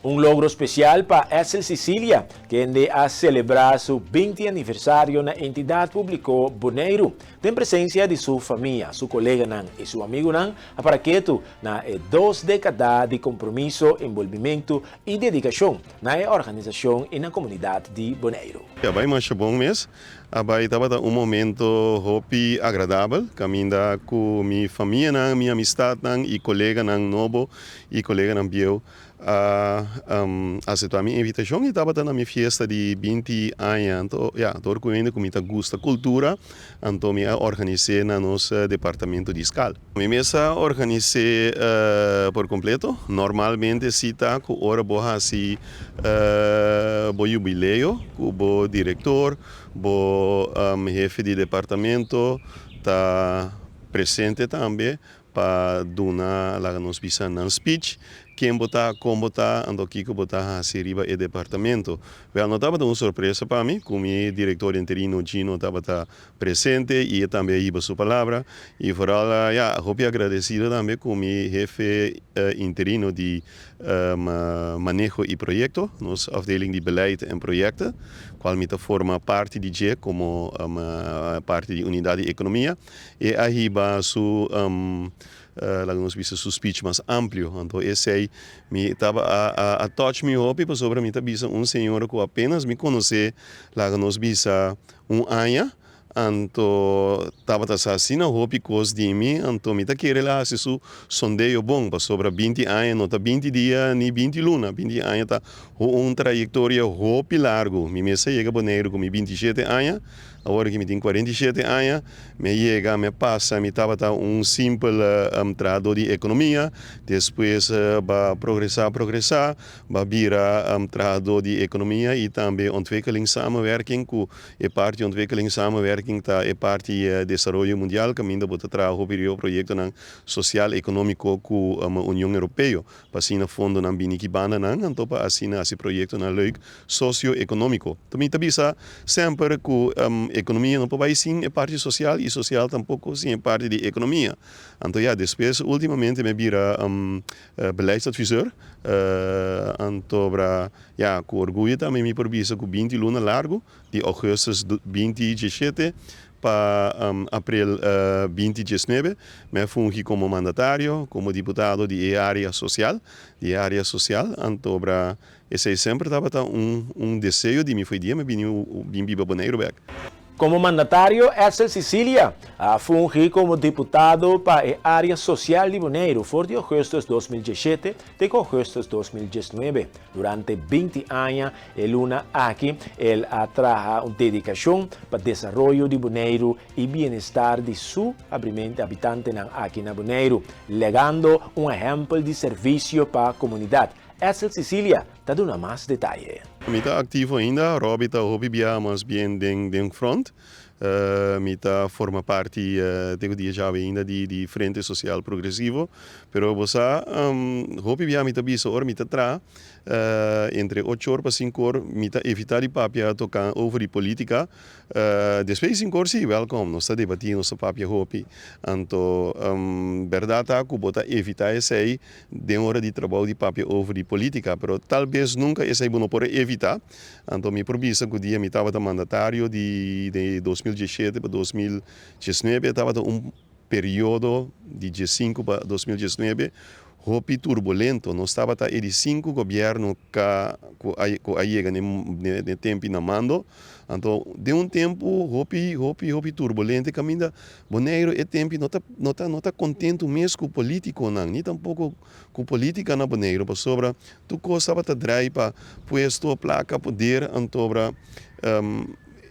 Un logro spesial pa Edsel Cicilia, kende a selebrá su 20 aniversario na Entidat Públiko Boneiru, den presensia di su famia, su koleganan i su amigunan, a para ketu na e 2 dékada di kompromiso, enbolbimentu i dedikashon na e organisashon i na komunidat di Boneiru. A bai masha bon mes. A bai tabata un momento hopi agradabel, kaminda ku mi famianan, mi amistatnan i koleganan nobo i koleganan bieu a aseptá mi invitashon i tabata na mi fiesta di 20 aña. Anto, ja, dor ku hende ku mi ta gusta kultura, anto mi a organis'é na nos departamento di skal. Mi mes a organis'é por kompleto. Normalmente si ta ku ora bo hasi bo yubileo ku bo direktor, bo hefe di departamento ta presente tambe pa duna, laga nos bisa, nan speech, ken bo ta, kon bo ta, anto kiko bo ta hasi riba e departamento. Wel, no tabata un sorpresa pa mi ku mi direktor interino Gino tabata presente i e tambe a hiba su palabra. I vooral, ja, hopi agradesido tambe ku mi hefe interino di maneho i proyekto, nos afdeling di beleid en projecten, kual mi ta forma parti di dje komo parti di unidat di ekonomia, e a hiba su, laga nos bisa, su speech mas amplio. Anto esei mi taba a touch mi hopi, pasobra mi ta bisa un señora ku apenas mi konosé, laga nos bisa, un aña, anto tabata sa asina hopi kos di mi. Anto mi ta kere el a hasi su sondeo bon, pasobra 20 aña no ta 20 dia ni 20 luna, 20 aña ta un trayektoria hopi largu. Mi mes a yega Boneiru ku mi 27 aña, awor ku mi tin 47 aña. Mi a yega, mi a pasa, mi tabata un simpel trahadó di ekonomia, despues b'a progresá, progresá, b'a bira trahadó di ekonomia i tambe ontwikkelingssamenwerking, ku e parti ontwikkelingssamenwerking ta e parti desaroyo mundial, kaminda bo ta traha hopi riba proyektonan sosial ekonómiko ku Union Europeo, pa asina fondonan bini ki bandanan, anto pa asina hasi proyektonan leuk socio-ekonómiko. Mi ta bisa semper ku ekonomia no por bai sin e parti sosial i sosial tampoko sin e parti di ekonomia. Anto ya, despues últimamente mi a bira beleidsadviseur, anto bra, ya, ku orguyo tambe mi por bisa ku 20 luna largu, di ougùstùs 2017 pa aprel 2019, mi a fungi komo mandatario, komo diputado di e área sosial, di e área sosial. Anto bra, esei semper tabata un deseo di mi for dia mi bini bin biba Boneiru bèk. Komo mandatario, Edsel Cicilia a fungi komo diputado pa e área sosial di Boneiru for di ougùstùs 2017 te ougùstùs 2019. Durante 20 aña, e luna aki, el a traha un dedikashon pa desaroyo di Boneiru i bienestar di su habitantenan aki na Boneiru, legando un ehèmpel di servisio pa komunidat. Edsel Cicilia ta duna mas detaye. Mi ta aktivo ainda, Robbie ta hopi bia mas bien den front. Mi ta forma parti te ku dia djawe ainda di Frente Sosial Progresivo. Pero bo sa, hopi bia mi ta bisa ora mi ta traha entre 8 or pa 5 or, mi ta evitá di papia toká over di polítika. Despues di 5 or sí, welkom, nos ta debatí, nos ta papia hopi. Anto bèrdat ta ku bo ta evitá esei den ora di trabou di papia over di polítika, pero tal bes nunka esei bo no por evitá. Anto mi por bisa ku dia mi tabata mandatario di 2017 pa 2019 tabata un periodo di 15 pa 2019 hopi turbulento. Nos tabata e di sinku gobièrnu ku a yega ne tempu na mando. Anto den un tempu hopi, hopi, hopi turbulente, kaminda Boneiru e tempu no ta kontentu mes ku polítikonan, ni tampoko ku polítika na Boneiru, pasobra tur kos tabata drai pa puesto, plaka, poder. Anto bra,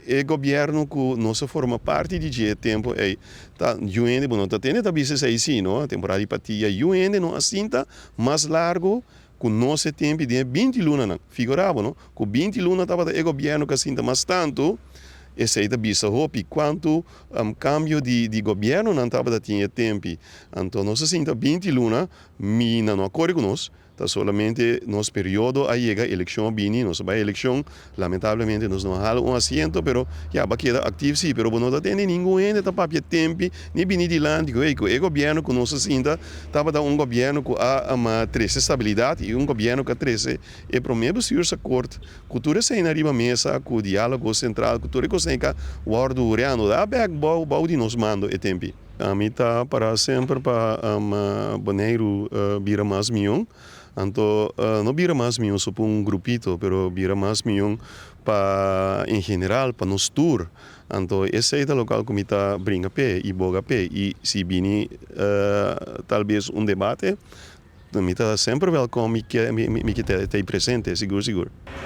e gobièrnu ku nos a forma parti di dje tempu ei ta niun hende bo no ta tende ta bisa esei si no. Temporada di patia, niun hende no a sinta mas largu ku nos e tempu den 20 lunanan. Figurá bo no ku 20 luna tabata e gobièrnu ku a sinta mas tantu. Esei ta bisa hopi kuantu kambio di gobièrnunan tabata tin e tempu. Anto nos a sinta 20 luna, mi nan no a kore ku nos. Ta solamente nos periodo a yega, elekshon bini, nos bai elekshon, lamentablemente nos no a hala un asiento, pero ya, b'a keda aktivo si, pero no tin ningun hende ta papia tempi, ni bini dilanti, ku e gobièrnu ku nos sinta, tabata un gobièrnu ku a trese stabilidat i un gobièrnu ku a trese e promé bestuursakkoord, ku tur esei riba mesa, ku Diálogo Sentral, ku tur kos ku wòrdu reando, da bèk bou bou di nos mando e tempi. Ami ta para semper pa Boneiru bira mas mihó. Anto, no bira mas mihó so pa un grupito, pero bira mas mihó pa en general, pa nos tur. Anto, esei ta loke ku mi ta bringa p'e i boga p'e. I si bini talbes un debate, mi ta semper welkom, mi ke ta presente, sigur, sigur.